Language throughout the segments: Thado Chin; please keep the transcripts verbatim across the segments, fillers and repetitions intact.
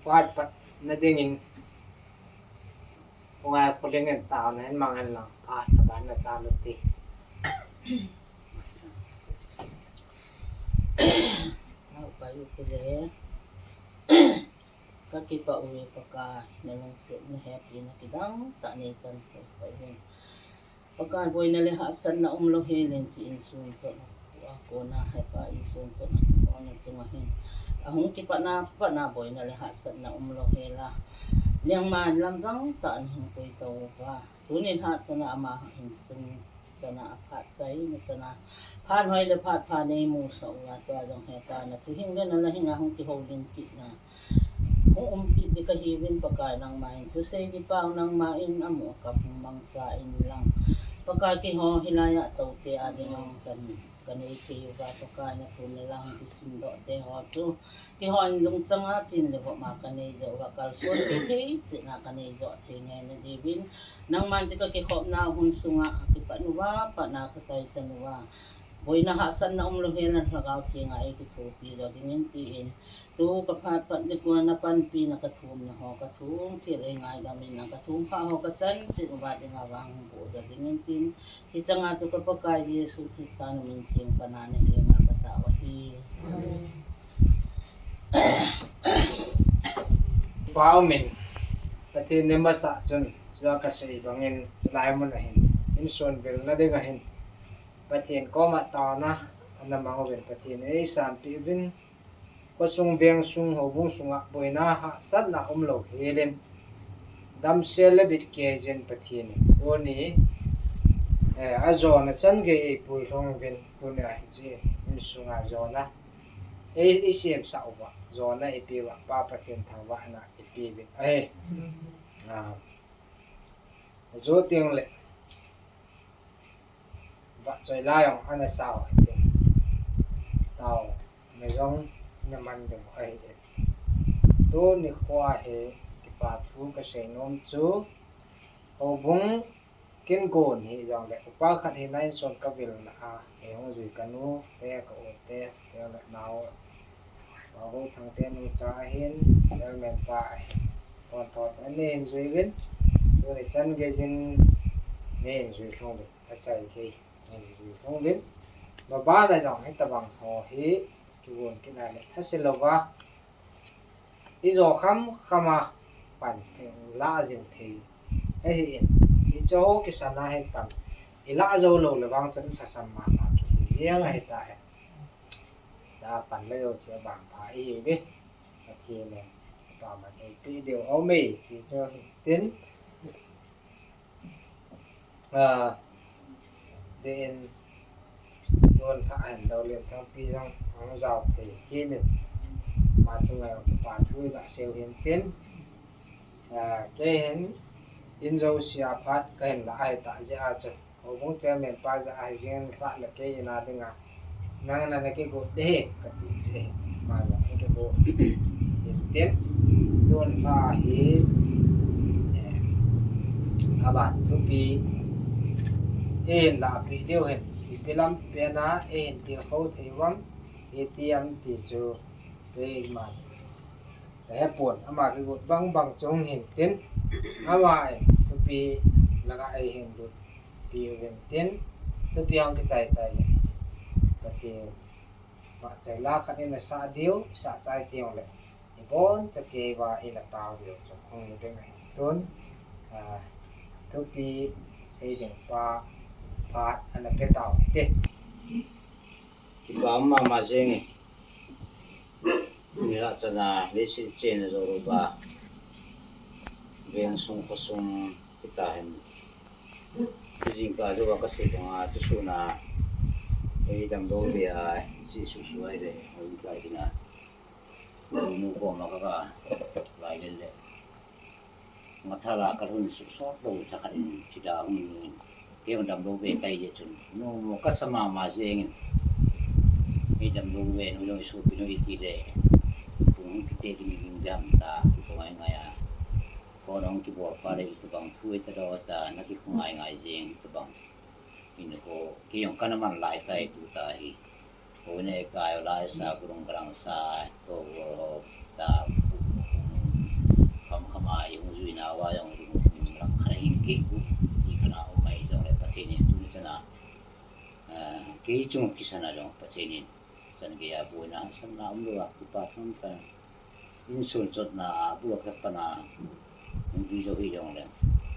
Phat phat na dingin, hungai kuling in tao na hin mang hen lang, phat phat na cha lu ti. Nau pa yu kule. Ka kipa uve Pakai, na lungset na hepi na kidang tah nei tan sa pa hin. Pakai boina le hahsatna umlou hel in chi insung toh na kua kona hepa insung toh na kua na tunga hin. Ahung kipatna, patna boina le hahsatna umlou hel a. Lengma lamdang tah na hung koi tauva. Tunin hahsatna ama insung chana aphat chai na chana. Phat hoi le phat pha nei mu sa uva tua jong hepa na thuhing le na la hing a hung kihoulim kit na. Hung um kit ding kahiuvin Pakai nangma in thusei ding pau nangma in amu akam hung mangcha in lang. Pakai keiho hilai a toute a ding a hung chan kanei kei uva Pakai na thu na lang kisin doh te ho chu. Keiho in lungchang a chin le vop ma kanei jo uva kalson thei thei na kanei jo thei ngai na diuvin. Nangman ti ka kikhopna hun sunga kipat uva, patna ka chai chan uva. Boina hahsatna umlou hel a Lhagao Theng a ei kithopi jo dingin tin. Tu ka phat pat le kua na panpi na ka thum na ho, ka thum phel ei ngaidam in na ka thum pha ho ka chan tin uva dinga vang bo jo dingin tin. Hichang a chu ka Pakai Jesu Christa na min theng pana na henga ka tao ahi. Amen. Pa umin, Pathen in masa chun, chua kasei bangin, lai mun ahin, insung vil na ding ahin, Pathen koma taona ana mang uvin, Pathen in eisanpeh uvin, khosung vengsung houbung sunga boina hahsatna umlou helin, damsel le bit kei jin Pathen in, tuni, eh, ajona chan gei eipui lhung uvin, tuni a hiche, insunga jona. Ei, ei semsah uva, jona eipeh uva, Pa Pathen thangvahna eipeh uvin. Ahi. Ah, ajo teng le, vahchoi la jong ana sao ahi tin. Taona jong na man ding ahi e. Tuni khoa hi kipa thu kasei nom chu, houbung kin gon hi jong le, upa khat hi nine son ka vil na a, ei hung jui ka nu, te ka u te, te le nao, Pa Gou Thang te nu cha ahin, Elmen pa ahin. Kon thot ani hin jui vin, tuni chan gei jin, nei hin jui lhung vin, achai thei, nei hin jui lhung vin. Baba la jong hitabang ho hi, kigon kin a le, thase louva, ijo kham kham a pan thei, la jing thei. Ahi in, ijo kisan a hi pan, ila jou lou le vang chan thasam mama kihi jeng ahi tahen. Da pan le jou che bang pha ihi ve. Pathen in, pa man eipeh diu aume, ti chu hitin. Ah, den, don tha hen dau le thang pi jong, ang jao thei kinin. Ma chu ngai kipa thu ga seiu hin tin. Ah, kei hin, in jouse a phat kahin la ahi tah jeh a chu. Houbung chairman pa jeh a hi jing lhah le kei in a dinga. Nang na na kigot ding, kati ding. Ma la kigot. Tin, tun lha hi, eh, aban thupi. Eihin lahpeh diu hin, ipi lam pen a, eihin tilkhou thei uvam, iti am ti chu, keiman. Ka hepon, ama kigot bang bang chu hung hin tin, ama in thupi langa eihin lutpi uvin tin, thupi hung kichai chai le. Pathen, vahchoi la khat in asah diu, sah chai teng le. Ibon cha kei uva ina tao diu chu hung ding ahi tun, ah, thupi sei ding pa, phat ana pe tau hite. Kipa mama jeng e. Nilhah chana leiset chen a jou uva, veng sung kho sung hita hen. Jingkah jouva kasei banga, tusuna ei damlou ve a, Jesu suai le, hoi kai dina. Mu koma ka ka lai le le. Nga thala ka lhun suh sot lou cha khat in chida hung in. Kei hung damlou ve kai je chun. Nu mu ka sa mama jeng in. Ei damlou ve nu jong i sopi nu iti le. Pu hung kite ding ding dam ta. Ko ngai ngai a. Ko nong kibol pa le itobang thu ita do ta. Na kikhongai ngai jeng itobang. Ina ko kei jong kana man lai tai tu ta hi. Ko ne kai lai sa kurung karang sa. Ko wo ta. Ama ihung juina uva jong lungthim lang khat ahin kei u ti khat a um ahi jongle Pathen in tuni chan a, ah, kei chung kisan a jong Pathen in chan gei a boina hasamna umlou a kipa thangtha in sun chotna a bulak khat pan a hung jui jou hi jongle,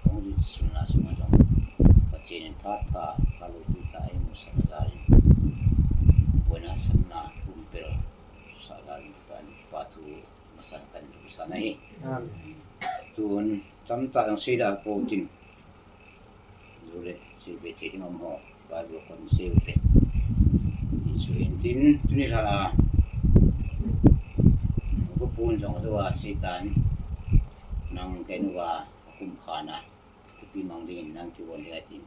hung jui sunna sunga jong Pathen in phat pha, phat lou pi ta ahi musah jal in, boina hasamna pumpel sah jal in, kipa thu masa kan thu sa na hi. Amen. Tun tamtah jong seida pou tin. Jule, sei be thei ding um ho, Bible kon sei u te. Jesu in tin, tuni lha a, upa pun jong atua Satan, nang kei nuva kum khana, thupi mang ding in nang kivon ding atin.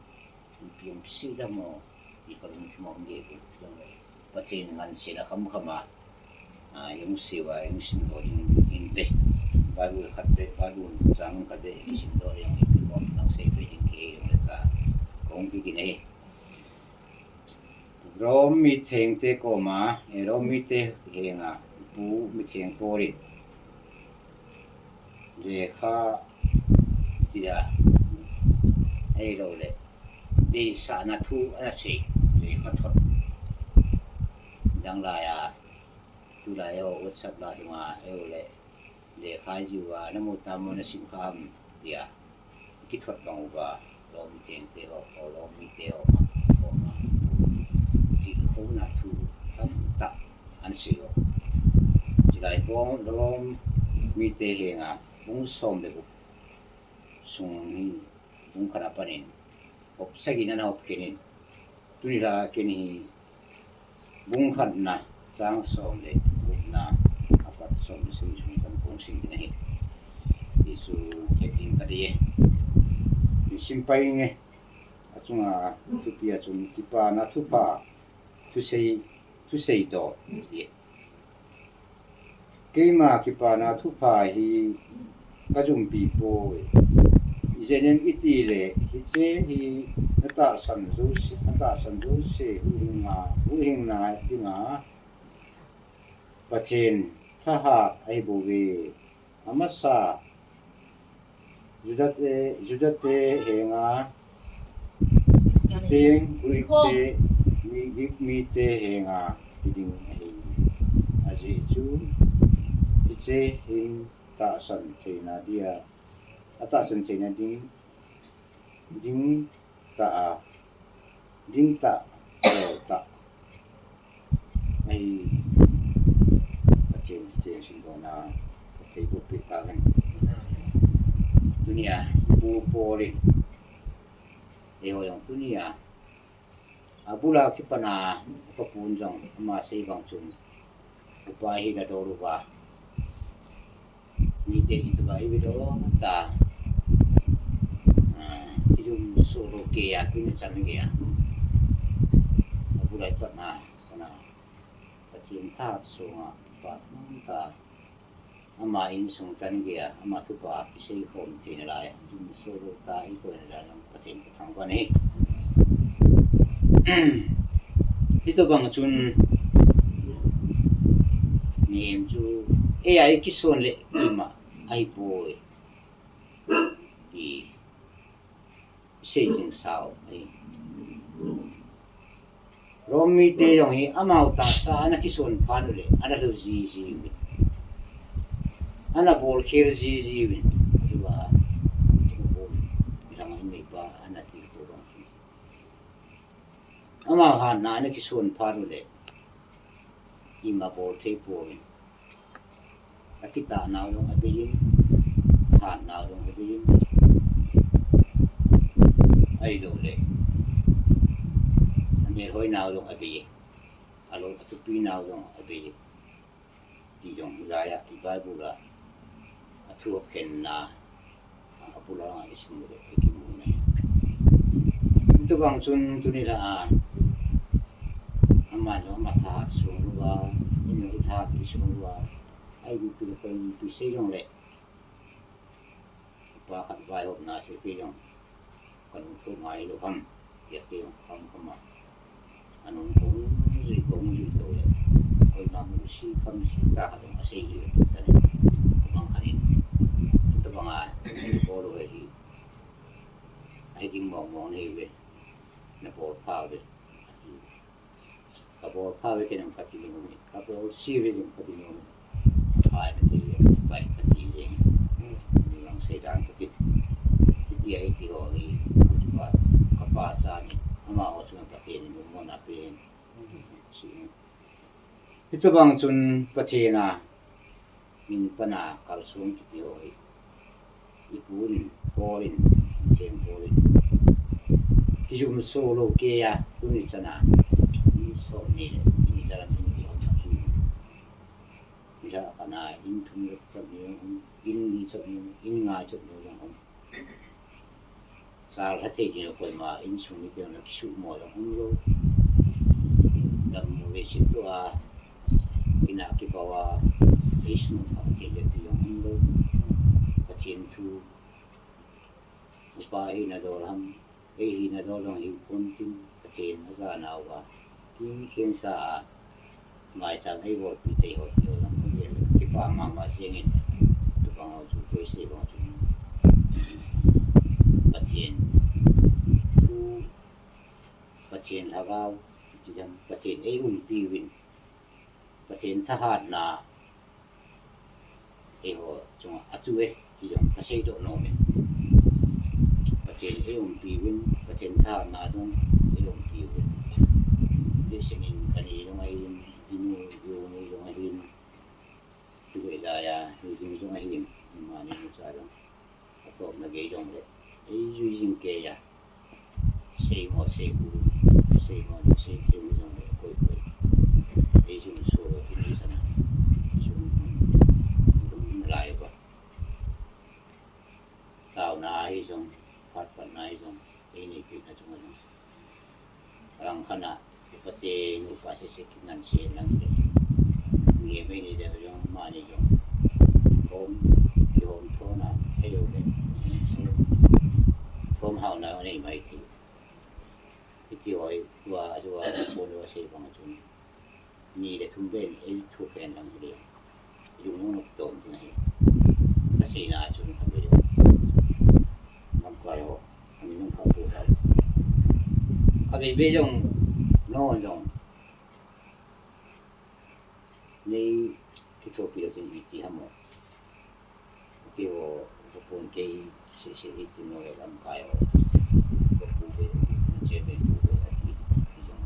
Thupi um kisei dam mo, ti kha lungthim a um ding ahi. Pathen ngansena khamkham a, ah, jong sei uva, jong simdoh ding inte. Bible khat beh, Bible chang khat beh, simdoh ding inte, kom nang sei beh ding kei jong le ka, kong ki ki nei. Rom mithengte koma, eh, Rom mite henga, pu mitheng Paul in lekha tia, ahilou le, deisahna thu ana sei, lekha thot. Dang lai a, tulai ho WhatsApp la dunga, ahilou le, lekha jiu a, namu tam mo nasim kham, tia. Kithot bang uva, Rom mithengte ho, ho Rom mite ho, ma, ho ma. Kikhouna thu tamtah ana sei u. Chulai bong Rom mite henga, bung som le gup sung hi, bung khat a panin, hop sagi nana hop kit in. Tuni lha a ken hi bung khatna, chang som le gupna, apat som le sagi sung chan kong sim ding ahi. Jesu het ding ka dei e. Sim pai nge. Achunga thupi a chun kipana thupha, thusei, thusei to, ti. Keima kipana thupha hi kajumpi poi. Ijeh inem itile, hiche hi natahsan jouse, natahsan jouse huhhingna, huhhingna dinga Pathen thahat ahi bouve. Amasa Judate, Judate henga, cheng Greek te, mi, Greek mite henga, hiding ahi. Ajeh chu, hiche hin tahsan theina dia, atahsan theina ding, ding tah a, ding tah, lou tah. Ahi, Pathen, Pathen simdohna, Pathen pu pi ta ven. Tunia, pu Paul in, eiho jong tunia, abula kipana, upa pun jong, ama sei bang chun, upa hi nadol uva. Mite kitupa ivi doh ta. Ah, kijum soh lou kei a, tuni chan gei a. Abulai patna, kana. Pathen thahat sunga, pat mang ta. Ama insung chan gei a, ama thupa kisei khom theina lai. Kijum soh lou ta, ikoi na lai, Pathen kathangvah e. Hitobang chun, mihem chu, ei a ikison le ima ahipoi, ti sei jing sao ahi. Rom mite jong hi amau tahsa ana kison phat uleh, ana lhu jiji uvin. Ana bolkhel jiji uvin. Tua, tua bol, langa in neipa, ana ti tua bang. Ama hatna ana kison phat uleh, ima bol thei pouvin. Akitah nau jong abeiyin, ahat nau jong abeiyin. Ahilou le, amelhoi nau jong abeiye. Alou athupi nau jong abeiye. Ti jong hilai a, i Bible a, athu akhenna, abul a isim le, ikimu ne. Hitobang chun tuni lha a, ama jong ama thahat sung lou a, in jong ithahat kisung lou a, ahi ipi le koi ipi sei jongle, upa khat vaihopna sei kei jong, kalungthim ngai lou ham, tia kei jong kham kham a. Anung kong jui, kong jui tou le. Koima musi, khamsi, cha khat jong asei ji le tou chan. Abang khat in. Hitobang a, Mong mong nei ve, na bol pha ve, ati. Ka bol pha ve kei nang kati nom e, ka bol si ve jong kati nom e. Pai na ti le, pai kati le. Ni lang sei dan kati. Iti a iti ho hi, ka pa, ka pa cha ni, ama ho chu Pathen in mun a pen. Hitobang chun Pathen a min pan a kalsong kiti ho hi, i pu in, Paul in, Saint Paul in, kijumso lou kei a, tuni chan a, in som ni le, in jalan in som ni. Ila kana in thum le cham ni, in li cham ni, in nga cham ni jong um. Sal ha thei ding koima insung mite na kisuhmo jong umlou. Dam mu ve sit tua, ina kipau a, eisung tha thei le ti jong umlou. Pathen thu, upa hina dol ham, ei hina dol jong hi pon tin, Pathen ajanau a, kin kin sa a, maicham ei bolpi tei ho ti ho jong um ve le, kipa mama jeng in, tu bang ho chu, koi sei bang chu. Pathen thu, Pathen lhagao, ti jam, Pathen ei umpi uvin, Pathen thahatna, eiho chunga achu e, ti jong ka seidoh nom e. Pathen ei umpi uvin, Pathen thahatna jong ei umpi uvin. Leiset in ka ni jong ahin, i nu, i u nu jong ahin. Tu ve lai a, i jing jong ahin, i mani nu cha jong. Atop na gei jong le, ei jui jing kei a. Seimo, sei u, seimo, sei thei u jong le, koi, koi. Ei jumso lou, tuni chan a. Jum, jum lai uva. Taona hi jong, phat phat na hi jong, ei neipeh na chung a jong. Alang khat a, upate, nupa sese kingan se lang le. Nge mei ni de jong, mani jong. Hom, kihom thona, hei jong le. Thom haona nei mai ti. Hiti hoi, tua, tua, pon tua sei bang a chun. Ni le thum pen, ei thu pen lang hi le. Jung jung nok tom ti na hi. Ka sei na chun ka ve jong. Lamkai ho, ani nung kha pu kha. Ka ve ve jong, no jong. Nei kithopi lou tin iti ham o. Kei ho, ka pon kei, se, se, iti no le lamkai ho. Ka pu ve, che ve, pu ve, ati, ati jong.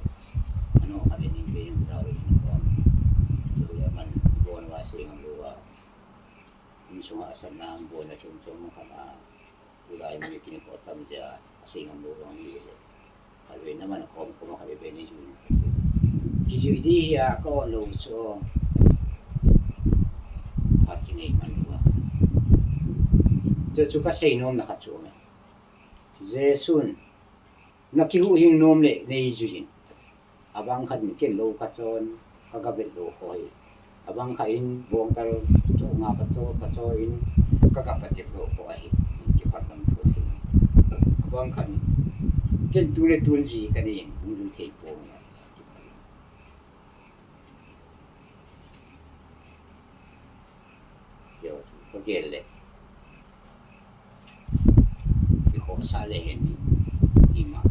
Ano, ka ve ni ve jong, ka ve ni ko. Lo ya man, bon wa se ngam lo wa. Insung a san na, bon na chom chom kha na. Tulai mi kini ko tam jia, asei ngam lou jong hi le. Khalvei na man khom khom khalvei be ni jui. Kijui di hi a ka on lou chu. Phat kinei man lou a. Chu chu ka sei nom na khat chu me. Jesun, na kihuhhing nom le nei jui jin. Abang khat in ken lou ka chon, ka ga vet lou kho hi. Abang khat in bongtal chonga ka cho, ka cho in, ka ga patep lou kho ahi. Kiphat lam thu thei. Abang khat in, ken tu le tun ji ka nei in, hung lui thei pong e. Kio chu, ka gel le. Kikhohsah le hen ni, ima.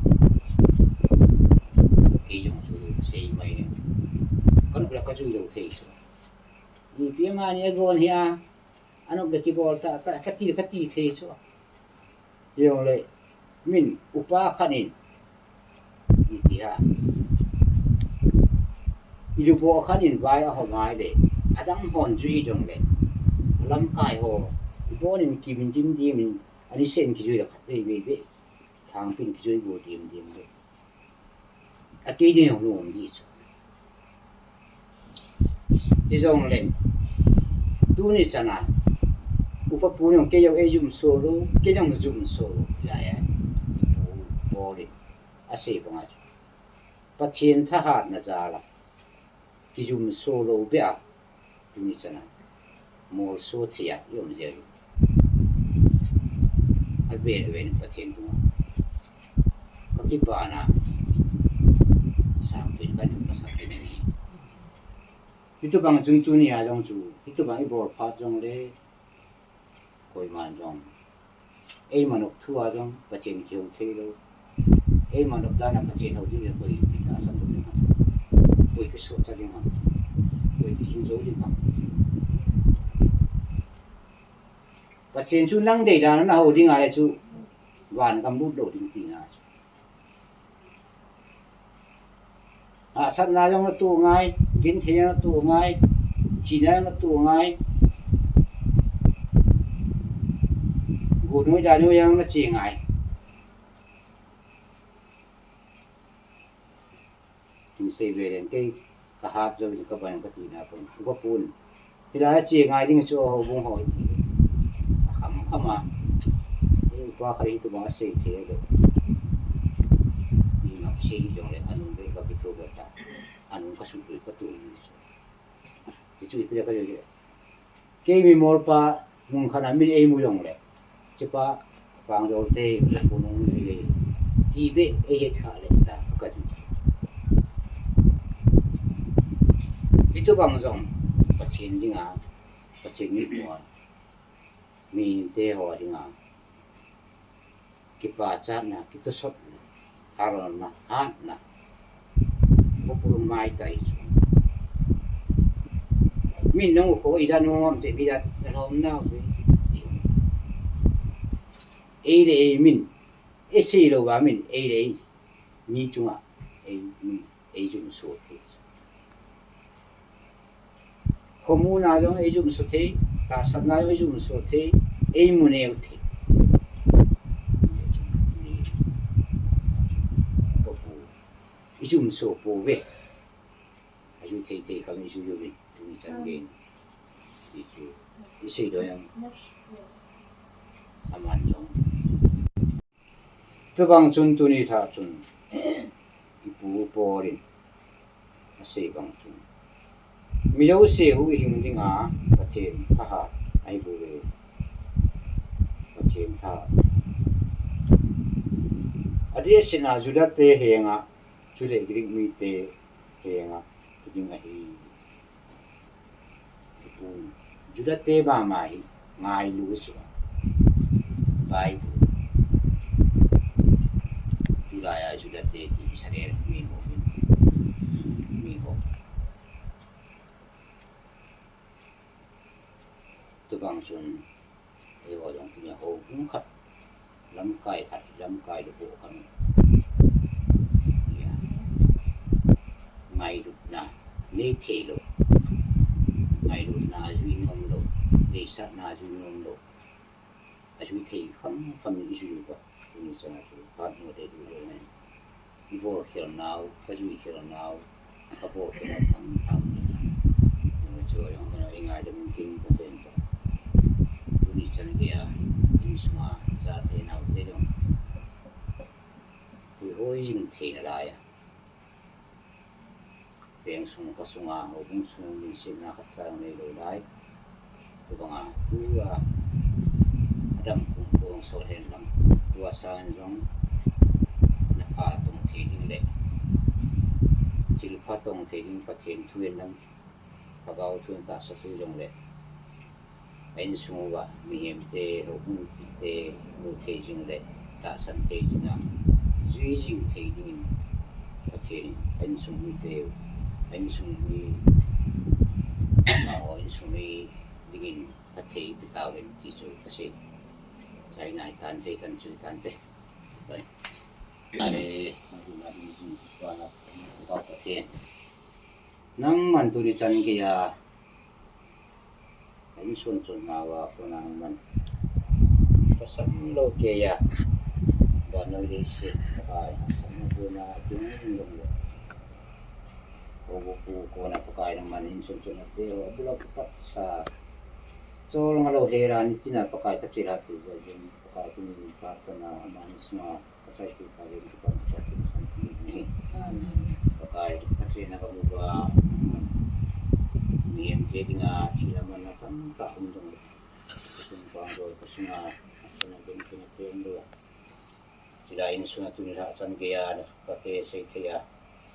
Kei jong chu sei mai hen. Ka nop le ka jui lou thei chu. Ipi ama ni agon hi a, anop le kibol ta, ka, ka ti, ka ti thei chu. Jong le, min, upa khat in, iti ha. Ilubo khat in vai ahom mai le, adang hon jui jong le, lamkai ho, ibon in kimin dim dim in, ani sen kijui le khat vei vei vei, thangpin kijui go dim dim le. Akei ding jong lom di chu. Hijong le, tuni chan a, upa pu jong kei jong ei jumso lou, kei jong jumso lou, ya ya, ipu bol in, asei bang a chu. Pathen thahatna jal a, kijumso lou beh a, tuni chan a. Molso thei a i um jeh u. Avel vel in Pathen thua ka kipana, sangpen ka nung ka sangpen ahi. Hitobang chun tuni a jong chu, hitobang i bol phat jong le, koiman jong Ei manop thu a jong Pathen kihou thei lou. Ei manop dan a Pathen hou ding le koi kitahsan lou ding ham. Koi kisohcha ding ham. Koi kihing jou ding ham. Pathen chu nang dei dan a nahou ding a le chu van gam lut lou ding tina chu. Hahsatna jong natoh ngai, gentheina jong natoh ngai, thina jong natoh ngai, gonoi danoi jong nache ngai. Hin sei ve leng kei kahat jouvin kaban katina pon, uva pon. Hilai a che ngai ding chu houbung ho hi. Akham kham a. Upa khat hi tobang asei thei lou. Ima kisei hi jongle anung beh kakitho beh ta. Anung kasuh beh katuh. Hichu ipi le kajou je. Kei mi molpa mun khat a min eimu jongle. Chepa Pangjol te, Punung te, ti beh eihet kha le ta kajou. Hitobang jong Pathen dinga, Pathen mitmua, mite ho dinga kipachatna, kitosotna, harona, hatna, bopulung maitai chu. Min nung u kho ijat nung um te, mi jat nalhom nau ve. Ei le ei min, eisei lou va min, ei le ei mi chunga, ei min, eijumso thei. Khomuna jong eijumso thei, tahsanna jong eijumso thei, eimu neo thei. Ijumso pouve. Aju thei thei kham iju uvin, tuni chan gei. Iju, isei doh jeng. Aman jong. Tobang chun tuni lha chun, ipu Paul in asei bang chun, mi jouse huhhing dinga Pathen thahat ahi bouve. Pathen thahat. Adeh sehna Juda te henga, chule Greek mite henga, hiding ahi. Ipu, Juda te mama hi ngailu chu. Bible. Tulai a Juda te ti Israel mi ho, mi ho. Tobang chun, eiho jong tunia houbung khat, lamkai khat, lamkai lou bou khat. Ia. Ngailutna nei thei lou. Ngailutna ajui nom lou. Deisahna ajui nom lou. Ajui thei kham kham in ijui uva. Tuni chan a chu phat mo te du le nai. Ibol khel nau, kajui khel nau, kabol khel nau tam tam. Chu jong mano ingaidam in tin ka pen ta. Tuni chan gei a, insunga chate naote jong hui hoi jing thei nalai a. Veng sung, kha sunga, houbung sung, lungsetna khat cha jong neilou lai. Tobanga, tua, adam kum kong sol hen lang. Tua sangin jong, napha tong thei ding le, thilpha tong thei ding Pathen thu hen lang. Lhagao thu in tahsa thei jongle, a insung uva mihem te, houbung mite mu thei jing le, tahsan thei jing a, jui jing thei dingin Pathen in a insung mite, a insung mi, a insung mi dingin phatthei pe tauvin ti chu kasei. China i tan te, tan chu i tan te. Bye. Ale, ma ding, ma ding, jing, tua na, tua Pathen. Nangman tuni chan gei a, a insung chonna uva kona nangman ka sam lou kei a, vannoi leiset Pakai, sam lou kona ding lou le. Houbung pu kona Pakai nangman insung chonna te ho, abul a kipat sa. Chol nga lou hela ni tina Pakai ka chilha tu ve jing, Pakai tuni ka kona ama ni sunga. Pakai, Pakai, Pakai, Pakai, Pakai, Pakai, Pakai, mihem te dinga thilha manna tamtah um jong le, kasung pang dol, kasunga, sana dum kina pen dol. Chilai insunga tuni lha chan gei a, kate sei thei a,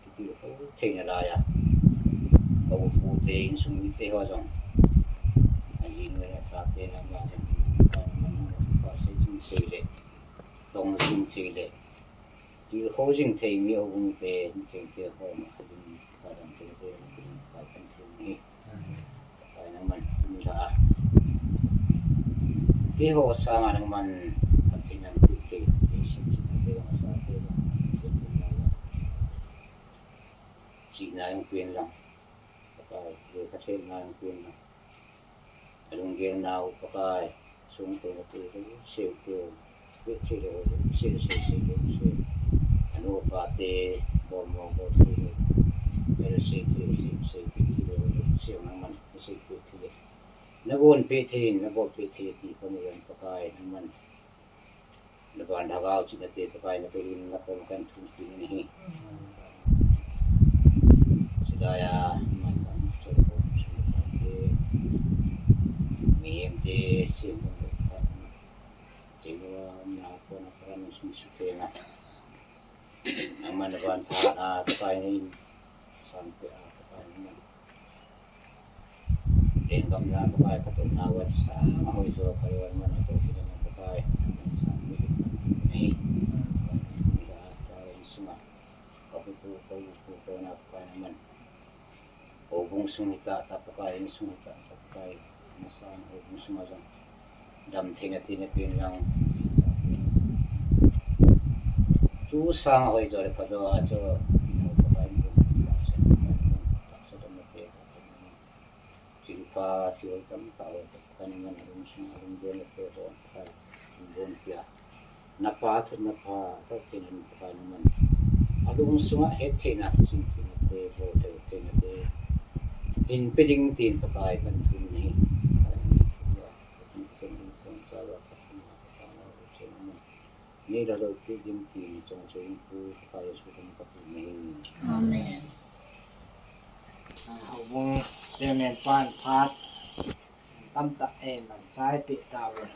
kiti ho thei nalai a. Ka upu te insung mite ho jong. Ajinu le chate na ma jong, ka ma nu ka sei jing Sei le, tong jing sei le, tilkhou jing thei mi houbung te, mi cheng te ho ma, ding ka dam te te, ding ka dam te ni. Ka nang man, ding ka. Keiho sanga nang man, a ti nang ti ti, ti si ti na te, ma sa te, ma sa te, ma sa te. Chihna jong pen lang, Pakai, lekha chenna jong pen lang. Alunggel nau Pakai, sung tuna te, seu te, pe che le, seu, seu, seu, seu, seu. Anu apa te, bol mo, bol te, pero sei te, sei, sei, pe che le, seu nang man, sei, pe che le. Na bon pe che, na bol pe che, ti ko ni Pakai, nang man. Na ban lhagao chihna te Pakai na pe in na kom kan thum ti ni hi. Sidaya man kan chol ko chul te. Mihem te sim ko kan. Chegou na ko na kan sum su te na. Nang man na ban tha a Pakai ni. San pe a Pakai ni. Lenggam na Pakai, ka tupna uva sanga hoijo ka loi man a ko sila na Pakai, nang sang mi nei. Ka in sunga, ka pu pu, ka u pu, ka na Pakai nang man. Houbung sung hita ta Pakai, in sung hita ta Pakai, na sang houbung sunga jong. Dam theina tina pen lang. Tu sang hoijo le ka jo a jo. Pakai in pu, ka sa, ka sa dam na pe. Thilpha, thil tamtah ho, Pakai nang man alung sung, alung den te ho, Pakai, alung den tia. Na pha, thil na pha, ka thil na pha nang man. Alung sunga het theina, sin theina te, ho te, theina te. Hin pe ding tin Pakai kan thum ni. Nei la lou pi ding ti ni chong chong pu Pakai Jesu kan ka pu ni. Amen. Ah, houbung chairman pan phat tamtah eiman chai pe tauve.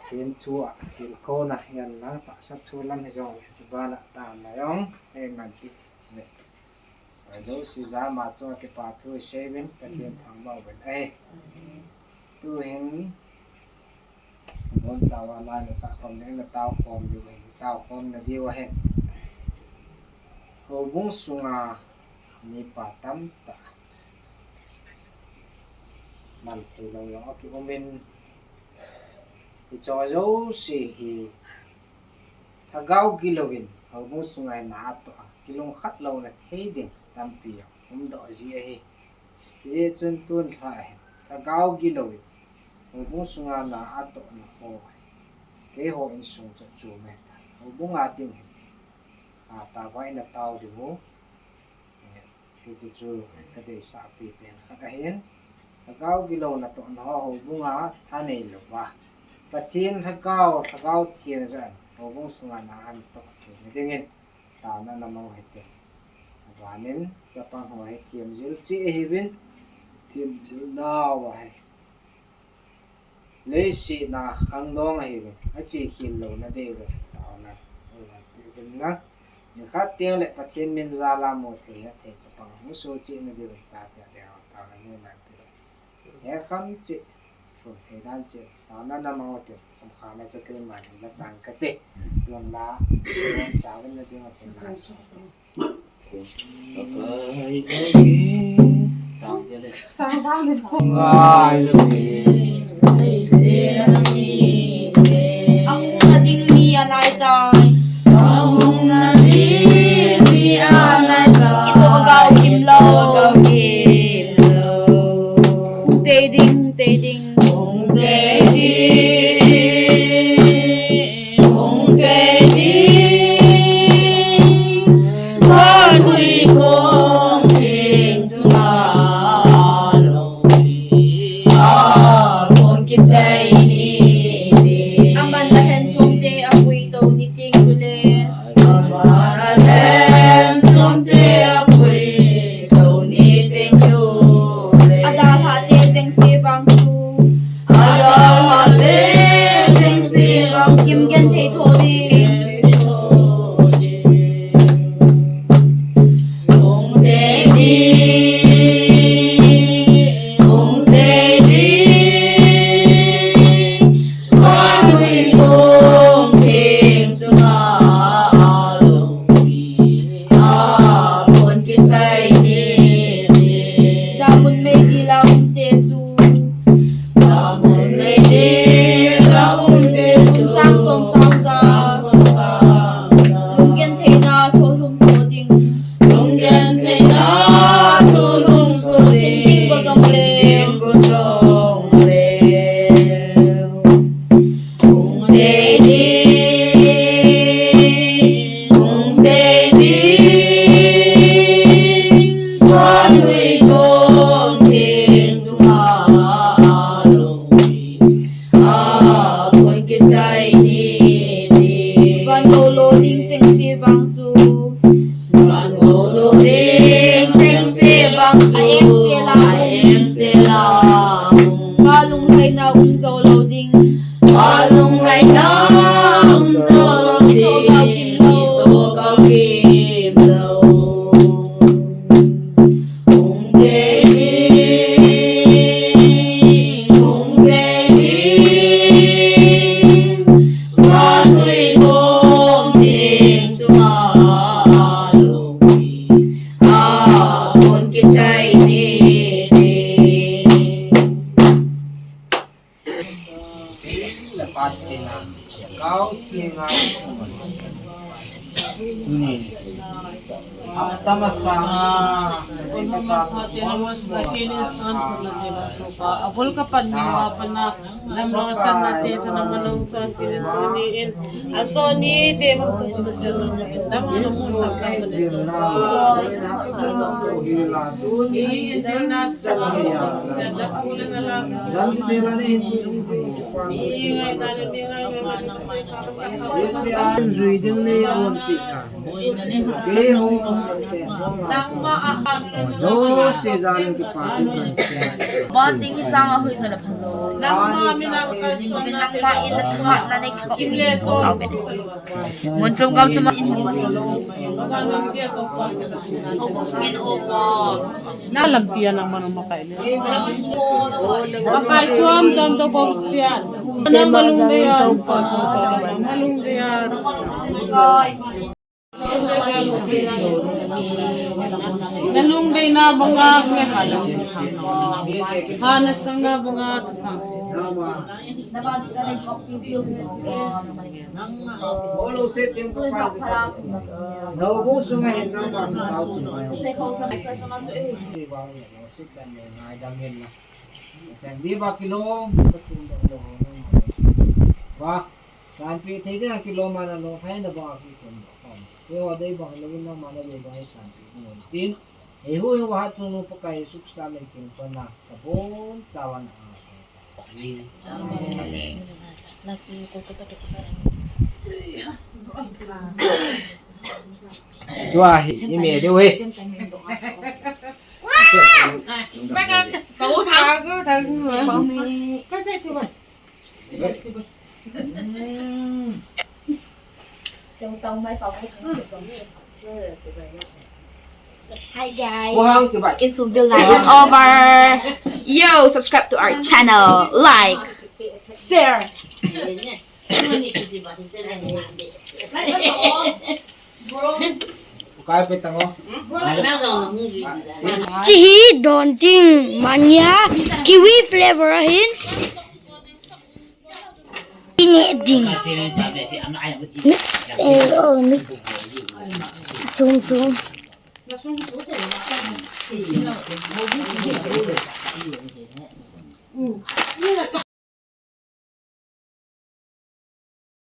Tin thu a, tin kona hian lang tahsa thu lam hi jong le, chu bana tana jong eiman ti ve. Jouse jama chunga kipa thu i seuvin, Pathian thangvah uvin ahi. Tuhin, bon chauva lai nasah khom ding na tao khom diu ahi, tao khomna diu ahi. Houbung sunga mipa tamtah man theilou jong akiumin, hicheho jouse hi lhagao gilouvin, houbung sunga na atoh a, kilungkhat louna thei ding tampi jong umdoh ji ahi. Hijeh chun tun lha hin, lhagao gilouvin, houbung sunga na atohna ho hi, keiho insung chu chu mai ta, houbunga ding hin, a, tavai na tao diu. Hichu chu ka deisahpi pen khat ahin, lhagao gilouna tohna ho houbunga thanei louva, Pathen lhagao, lhagao theng jeh in houbung sunga na atoh theina dingin taona na mang u hite. Abanin chapang ho hi themjil cheh ahiuvin, themjil nau ahi. Leiset a khangdong ahiuvin, ache khel louna diuvin taona na mang u hite. Nikhat teng le Pathen min jal a mu thei, hethei chapang hung soh cheh na diuvin chate adeh a taona nei mang u hite. He kham cheh, sun thei dan cheh, taona na mang u hite, sum kham a chate man na tang kate. Tun la, tun chauvin na ding a tun la. Ahungna ding ni anai tai. Ito gao kim lo. Tei ding, tei ding. Thei na thulhung sung ding ko jong le, ko jong le. Hung tei ding, hung tei ding. Vanhui kom theng chunga lo. A, kon kichai ni ti. Van lo lo ding cheng se vang chu. Van lo lo ding cheng se vang chu. A em se la. A em se la. Ka lunglhaina um zo lo ding. Ka lunglhaina um zo lo ding. Ito ka kim lo. Ito ka kim lo. Hung tei ding, hung tei ding. Vanhui kom theng chunga lo hi. A, kon kichai ni ti. Abul kapan ni ma pana lam lo san na te thana malung san pin tuni in. Asoni te mang tu tu se lo. Dam na mu sa ka pa de. Ni in na sa se da ku le na la. Ni ngai da ni ngai ngai. Zui ding ni on ti ka. Ke ho. Nangma a. Zo se za ni ki pa tu kan se. Ba ting ki sang a hui sa la pha zo. Nangma mi na ka so na. Nangma in na tha na ne ki ko. Im le ko. Mun chom gam chom in. Hobung sung in opa. Na lampi a nang manu makai le. Makai tuam tuam to bom sian. Na malung de ya. Malung de ya. Na lung de na banga ke hala. Ha na sanga banga. Olo se tin ko pa. No bu sunga hin na pa. Sit dan le ngai dam hin na. Chan di ba kilo, ka tum dam lo. Ba, san pi thei de kilo ma na lo, hai na ba ki kun. Ke wa dei ba lo na ma na dei ba san pi kun. Tin, he hu he wa chung nu pa kai suk sa le kin pa na. Ka bon sa wa na. Amen. Amen. Tua hi, i me deu he. Hi guys. Insung Villa is over. Yo, subscribe to our channel, like, share. Kai pe tango. Chihi don ting mania kiwi flavor ahin. Ine ding. Mix, eh, oh, mix. Tum tum.